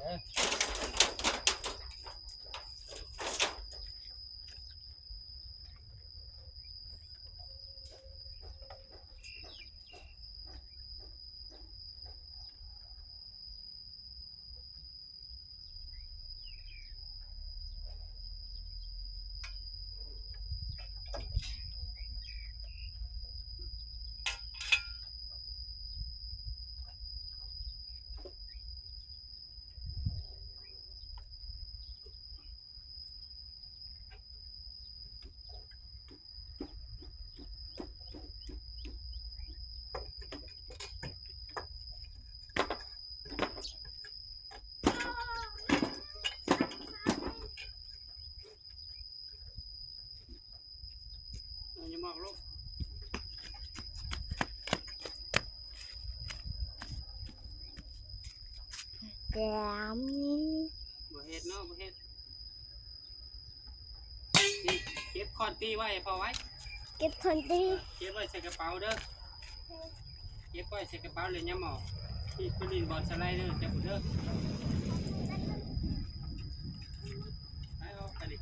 เอาอย่ามอกลูก แกม บ่เฮ็ดเนาะ บ่เฮ็ด นี่ เก็บค้อนตีไว้ให้พ่อไว้ เก็บค้อนตี เก็บไว้ใส่กระเป๋าเด้อ เก็บไว้ใส่กระเป๋าเลยยามออก นี่ไปเล่นบอลสไลเดอร์จ้ะพุ้นเด้อ ไปออกไปนี่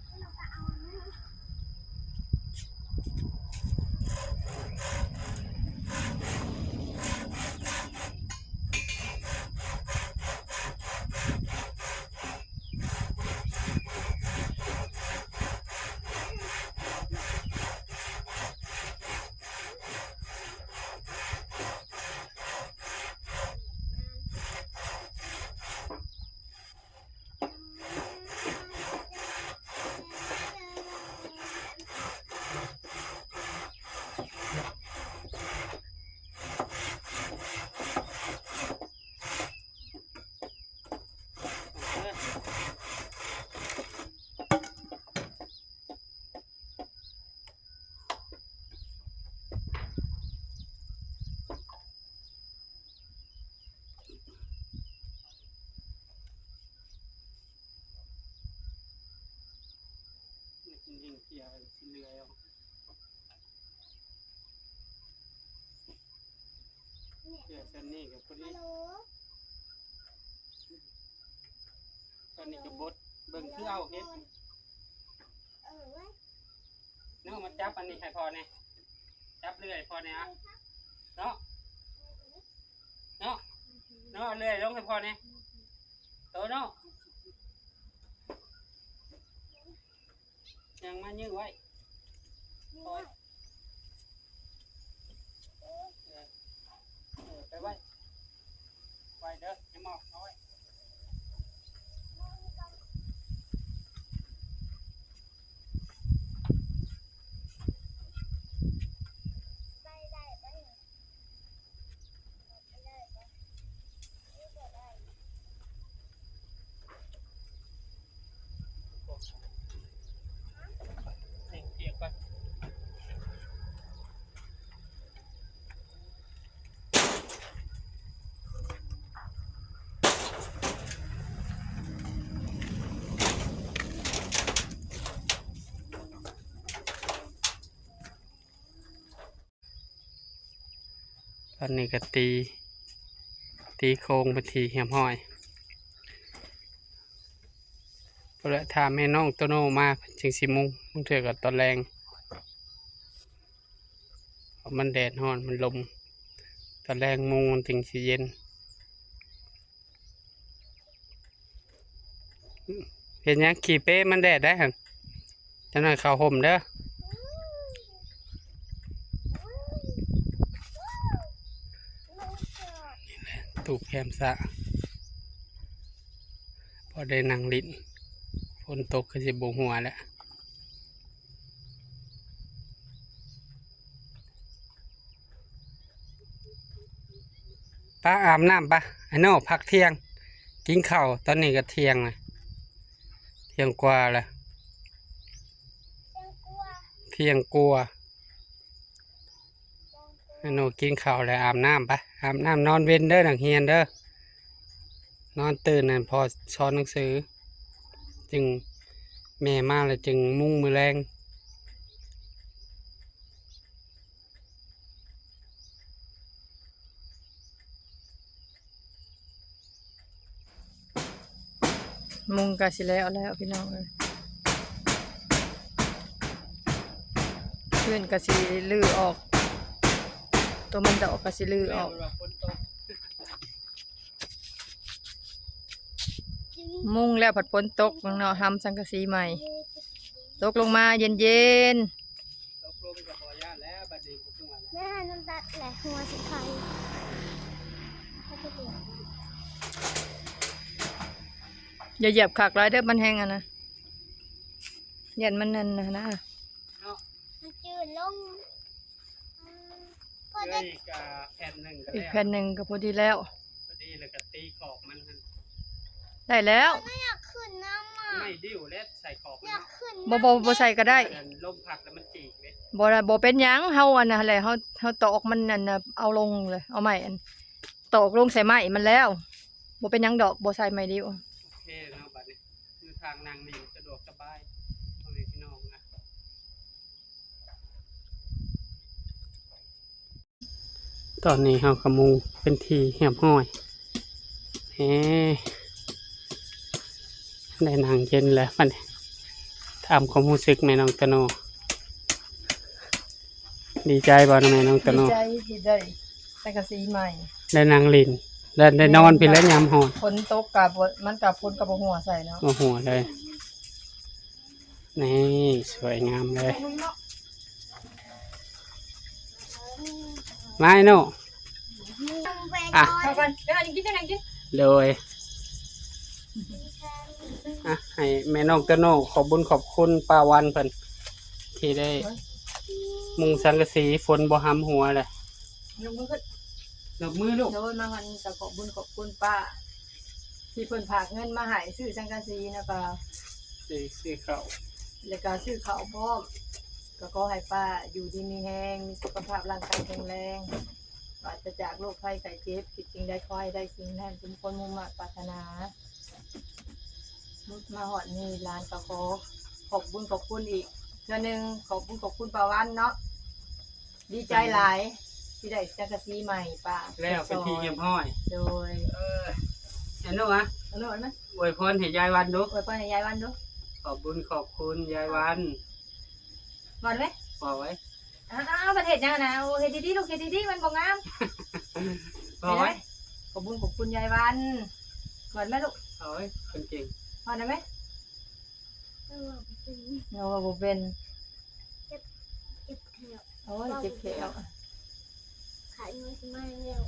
เสื้อชั้นนี้ก็พอดี ตอนนี้ก็บด เบิ่งคือเอาเฮ็ด เนาะ มาจับอันนี้ให้พ่อแหน่ จับเลื่อยพ่อแหน่อะ เนาะ เนาะ เนาะ เลื่อยลงให้พ่อแหน่ โตเนาะ ยังมายื้อไว้ โอ้ย เออ เออ ไปไว้ ไว้เด้อ อย่ามอกเอาไว้ ตอนนี้ก็ตี ตีโครงเป็นที่เรียบร้อย แล้วถ้าแม่น้องโตโน่มา เพิ่นจึงสิมุง บางเทื่อก็ตอนแลง เพราะมันแดดร้อน มันลม ตอนแลงมุงมันจึงสิเย็น เฮ็ดหยัง ขี้เปะมันแดดได้หั่น จักหน่อยเข้าห่มเด้อ ตูบแคมสระ พอได้นั่งหลิ้น ฝนตกคือสิบ่หัวแล้ว ปะ อาบน้ำปะ ไอ้โน่ พักเที่ยง กินข้าว ตอนนี้ก็เที่ยงแล้ว เที่ยงกว่าแล้ว เที่ยงกว่า ไอ้โน่ กินข้าวแล้ว อาบน้ำปะ อาบน้ำนอนเว็นเด้อ นักเรียนเด้อ นอนตื่นนั่น พ่อสอนหนังสือ จึง แม่มาแล้วจึงมุงมื้อแลง ມຸງກະຊິແລ້ວແລ້ວພີ່ນ້ອງເອີຍ ພື້ນກະຊິຮື້ອອກ ໂຕມັນດອກກະຊິຮື້ອອກ. ມຸງແລ້ວພັດຝົນຕົກເນາະ ຫຳສັງກະສີໃໝ່ ຕົກລົງມາເຢັນໆ. ຕົກລົງກໍບໍ່ຢ້ານແລ້ວ ບັດນີ້ບໍ່ຫົວແລ້ວ ແມ່ນ້ຳຕັດແຫຼະ ຫົວຊິໄຄ. ຢ່າຢຽບຄັກຫຼາຍເດີ ມັນແຮງອັນນະ ຢ້ານມັນນັ້ນນະ ມັນຈືດລົງ. ພໍໄດ້ອີກແຜ່ນໜຶ່ງກໍ ອີກແຜ່ນໜຶ່ງກໍພໍດີແລ້ວ ພໍດີ ແລ້ວກໍຕີຂອບມັນຫັ້ນ ໄດ້ແລ້ວ. ມັນຢາກຂຶ້ນນຳ ໄມ້ດິ້ວແລ້ວໃສ່ຂອບມັນ ຢາກຂຶ້ນ ບໍ່ ບໍ່ ບໍ່ໃສ່ກໍໄດ້ ລົມພັດແລ້ວມັນຈີກເດ້. ບໍ່ ບໍ່ເປັນຫຍັງ ເຮົາອັນນັ້ນແຫຼະ ເຮົາ ເຮົາຕອກມັນອັນນ່າ ເອົາລົງເລີຍ ເອົາໄມ້ອັນຕອກລົງໃສ່ໄມ້ມັນແລ້ວ ບໍ່ເປັນຫຍັງດອກ ບໍ່ໃສ່ໄມ້ດິ້ວ. ໂອເຄເນາະ ບັດນີ້ຢູ່ທາງນັ່ງນີ້ສະດວກສະບາຍ ພໍ່ແມ່ພີ່ນ້ອງນະ. ຕອນນີ້ເຮົາກໍມຸງເປັນທີ່ຮຽບຮ້ອຍ ເອີ ໄດ້ນັ່ງເຢັນແລ້ວບັດນີ້ ຖາມຄວາມຮູ້ສຶກແມ່ນ້ອງໂຕໂນ ດີໃຈບໍ່ນະແມ່ນ້ອງໂຕໂນ? ດີໃຈທີ່ໄດ້ສັງກະສີໃໝ່ ໄດ້ນັ່ງຫຼິ້ນ ໄດ້ ໄດ້ນອນພີ້ແຫຼະຍາມຮ້ອນ ຝົນຕົກກໍບໍ່ ມັນກໍ ຝົນກໍບໍ່ຫົວໃສ່ເນາະ ບໍ່ຫົວເລີຍ. ນີ້ ສວຍງາມເລີຍ ມາໂນ ອ່ະ ເອົາກ່ອນ ເອົາກິນ ເອົາກິນ ໂດຍ ອ່ະ ໃຫ້ແມ່ນ້ອງໂຕໂນ ຂອບບຸນຂອບຄຸນປ້າວັນເພິ່ນ ທີ່ໄດ້ມຸງສັງກະສີ ຝົນບໍ່ຫຳຫົວແຫຼະ ຍົກມືຂຶ້ນ ຍົກມືລູກ ໂດຍ ມາວັນນີ້ກໍຂອບບຸນຂອບຄຸນປ້າ ທີ່ເພິ່ນຝາກເງິນມາໃຫ້ຊື້ສັງກະສີ ແລ້ວກໍຊື້ ຊື້ເຂົ້າ ແລ້ວກໍຊື້ເຂົ້າພ້ອມ ກໍຂໍໃຫ້ປ້າຢູ່ດີມີແຮງ ມີສຸຂະພາບຮ່າງກາຍແຂງແຮງ ປາສະຈາກໂລກໄພໄຂ້ເຈັບ ຄິດສິ່ງໃດຂໍໃຫ້ໄດ້ສິ່ງນັ້ນ ສົມຄວາມມຸ່ງມາດປາດຖະໜາ. ມາຮອດນີ້ຫຼານກໍຂໍຂອບບຸນຂອບຄຸນອີກເທື່ອໜຶ່ງ ຂອບບຸນຂອບຄຸນປ້າວັນເນາະ. ດີໃຈຫຼາຍທີ່ໄດ້ສັງກະສີໃໝ່ປ້າ ແລ້ວເປັນທີ່ຮຽບຮ້ອຍ ໂດຍ ເອີ ອະນຸ ອະນຸ ອວຍພອນໃຫ້ຍາຍວັນດູ ອວຍພອນໃຫ້ຍາຍວັນດູ ຂອບບຸນຂອບຄຸນຍາຍວັນ ເວົ້າໄດ້ໄໝ? ເວົ້າໄວ້ ອ້າວ ປະເທດຫຍັງນະ ໂອ້ ເຮັດດີໆລູກ ເຮັດດີໆ ມັນບໍ່ງາມ ເວົ້າໄວ້ ຂອບບຸນຂອບຄຸນຍາຍວັນ ເວົ້າໄດ້ໄໝລູກ? ເວົ້າໄວ້ ຄົນເກັ່ງ ເວົ້າໄດ້ໄໝ? ເອີ ເວົ້າບໍ່ເປັນ ເວົ້າບໍ່ເປັນ ເຈັບ ເຈັບແຂ້ວ ໂອ້ຍ ເຈັບແຂ້ວ ຂາຍງວຊິມາແລ້ວ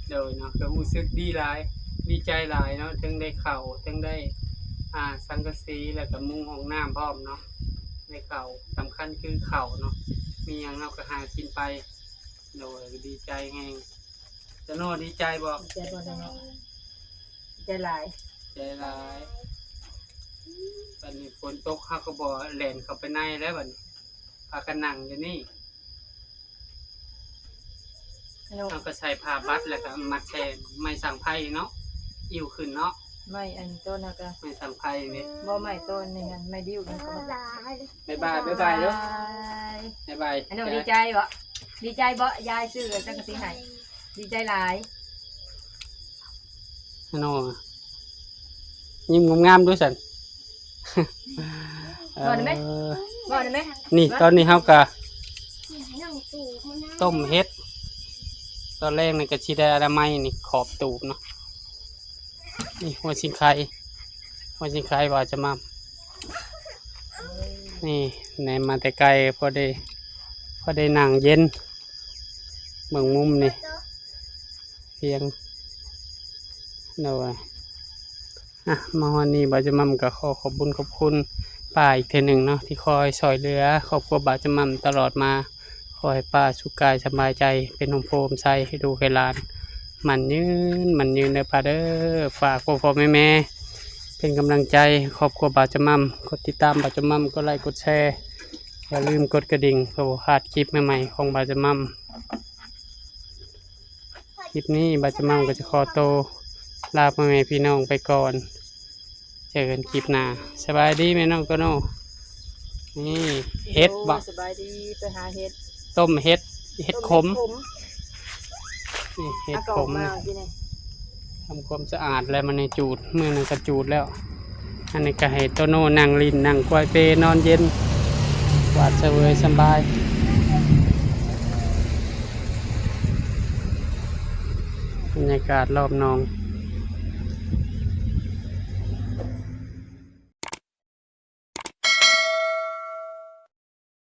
ໂດຍເນາະ ກໍຮູ້ສຶກດີຫຼາຍ ດີໃຈຫຼາຍເນາະ ເຖິງໄດ້ເຂົ້າ ເຖິງໄດ້ ອ່າ ສັງກະສີ ແລ້ວກໍມຸງຫ້ອງນ້ຳພ້ອມເນາະ ໄດ້ເຂົ້າ ສຳຄັນຄືເຂົ້າເນາະ ມີຫຍັງເຮົາກໍຫາກິນໄປ ໂດຍ ດີໃຈແຮງ. ໂຕໂນດີໃຈບໍ່? ດີໃຈບໍ່ໂຕໂນ? ດີໃຈຫຼາຍ ໃຈຫຼາຍ ບັດນີ້ຝົນຕົກເຮົາກໍບໍ່ແລ່ນເຂົ້າໄປໃນແລ້ວ ບັດນີ້ພາກັນນັ່ງຢູ່ນີ້ ໂຕໂນ ເຮົາກໍໃສ່ຜ້າບັດ ແລ້ວກໍມັດແຊໄມ້ສັງໄພເນາະ ອິ້ວຂຶ້ນເນາະ ໄມ້ອັນຕົ້ນເຮົາກໍ ໄມ້ສັງໄພນີ້ ບໍ່ ໄມ້ຕົ້ນນີ້ຫັ້ນ ໄມ້ດິ້ວນີ້ກໍ ບາຍບາຍ ບາຍບາຍເດີ້ ບາຍບາຍ ໂຕໂນ ຈ້າ ດີໃຈບໍ່? ດີໃຈບໍ່? ຍາຍຊື້ສັງກະສີໃຫ້ ດີໃຈຫຼາຍ ໂຕໂນ ຍິ້ມງາມໆດູຊັ້ນ ເວົ້າໄດ້ໄໝ? ເອີ ເວົ້າໄດ້ໄໝ? ນີ້ ຕອນນີ້ເຮົາກະຕົ້ມເຫັດ ຕອນແລງນີ້ກະຊິໄດ້ອະນາໄມນີ້ຂອບຕູບເນາະ ນີ້ຫົວຊິງໄຄ ຫົວຊິງໄຄບ່າວຈະໝ່ຳ ນີ້ແນມມາແຕ່ໄກ ພໍໄດ້ ພໍໄດ້ນັ່ງເຢັນ ເບິ່ງມຸມນີ້ ພຽງ ໂດຍ ອ່ະ ມາຮອດນີ້ບ່າວຈະໝ່ຳກໍຂໍຂອບບຸນຂອບຄຸນປ້າອີກເທື່ອໜຶ່ງເນາະ ທີ່ຄອຍຊ່ອຍເຫຼືອຄອບຄົວບ່າວຈະໝ່ຳຕະຫຼອດມາ. ຂໍໃຫ້ປ້າສຸກກາຍສະບາຍໃຈ ເປັນຮົ່ມໂພຮົ່ມໄຊໃຫ້ລູກໃຫ້ຫຼານ ໝັ້ນຍືນໝັ້ນຍືນເດີປ້າເດີ. ຝາກພໍ່ໆແມ່ໆ ເປັນກຳລັງໃຈໃຫ້ຄອບຄົວບ່າວຈະໝ່ຳ ກົດຕິດຕາມບ່າວຈະໝ່ຳ ກົດໄລກົດແຊ ຢ່າລືມກົດກະດິ່ງ ເພື່ອບໍ່ພາດຄລິບໃໝ່ໆຂອງບ່າວຈະໝ່ຳ. ຄລິບນີ້ບ່າວຈະໝ່ຳກໍຈະຂໍໂຕລາພໍ່ແມ່ພີ່ນ້ອງໄປກ່ອນ ເຈີກັນຄລິບໜ້າ ສະບາຍດີແມ່ນ້ອງໂຕໂນ. ນີ້ເຫັດບໍ? ໂອ້ ສະບາຍດີ ໄປຫາເຫັດ ຕົ້ມເຫັດ ເຫັດຂົມ ຕົ້ມເຫັດຂົມ ນີ້ເຫັດຂົມ ເອົາກໍອອກມາກິນນີ້. ທຳຄວາມສະອາດແລ້ວ ມື້ນີ້ຈູດ ມື້ນັ້ນກໍຈູດແລ້ວ. ອັນນີ້ກໍໃຫ້ໂຕໂນ່ນັ່ງຫຼິ້ນ ນັ່ງກວາຍເປ ນອນເຢັນ ກວາດສະເຫວີຍສະບາຍ. ບັນຍາກາດລອບໜອງ.